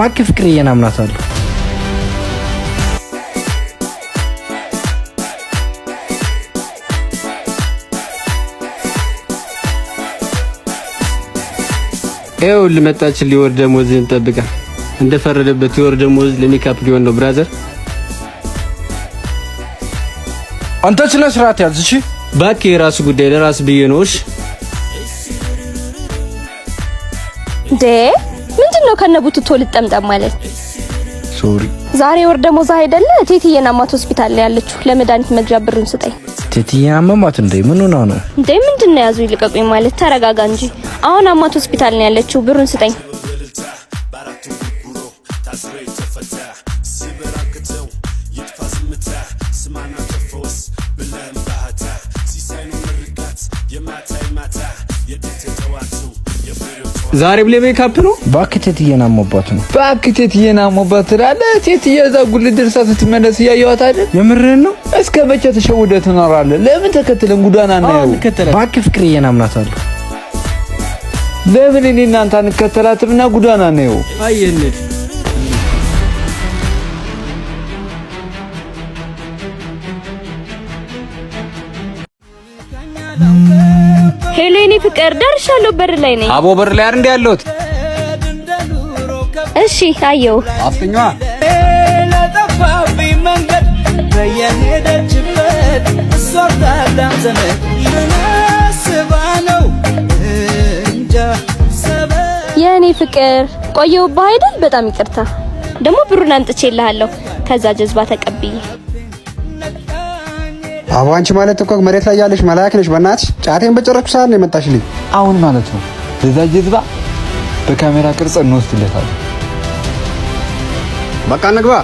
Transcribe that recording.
እባክህ ፍቅርዬን አምናታለሁ። ይኸው ልመጣችን ሊወር ደሞዝህን ጠብቃ እንደፈረደበት የወር ደሞዝ ለሜካፕ ሊሆን ነው brother። አንተ ስነ ስርዓት ያዝ እሺ። እባክህ የራሱ ጉዳይ ለራስ ብዬ ነው። እሺ እንዴ ምንድን ነው ከነቡትቶ ልጠምጠም ማለት? Sorry። ዛሬ ወር ደሞዝ አይደለ? ቴትዬን አማት ሆስፒታል ላይ ያለችው፣ ለመድኃኒት መግዣ ብሩን ስጠኝ። ቴትዬን አመማት እንዴ? ምን ሆና ነው? እንዴ ምንድን ነው ያዙ ይልቀቁኝ ማለት? ተረጋጋ እንጂ። አሁን አማት ሆስፒታል ነው ያለችው፣ ብሩን ስጠኝ። ዛሬም ለሜካፕ ነው። እባክህ ቴትዬን አሞባት ነው። እባክህ ቴትዬን አሞባት ትላለህ። ቴትዬ እዛ ጉልት ደርሳ ስትመለስ እያየኋት አይደል? የምርህን ነው? እስከ መቼ ተሸውደህ ትኖራለህ? ለምን ተከትለን ጉዳና እናየው? እባክህ ፍቅርዬን አምናታለሁ። ለምን እኔ እናንተ አንከተላትም እና ጉዳና እናየው? አየንት Hello የኔ ፍቅር ደርሻለሁ፣ በር ላይ ነኝ። አቦ በር ላይ አይደል እንዴ ያለሁት? እሺ አየው። አፍጥኛዋ ለጠፋብኝ መንገድ በየሄደችበት እሷ ታላም ዘመድ ምን አስባ ነው እንጃ የኔ ፍቅር ቆየሁብህ አይደል? በጣም ይቅርታ። ደግሞ ብሩን አምጥቼልሃለሁ ከዛ ጀዝባ ተቀብዬ። አቦ አንቺ ማለት እኮ መሬት ላይ ያለሽ መላክ ነሽ። በእናትሽ ጫቴን በጨረስኩ ሰዓት ነው የመጣሽልኝ። አሁን ማለት ነው ለዛ ጀዝባ በካሜራ ቅርጽ እንወስድለታለን። በቃ እንግባ።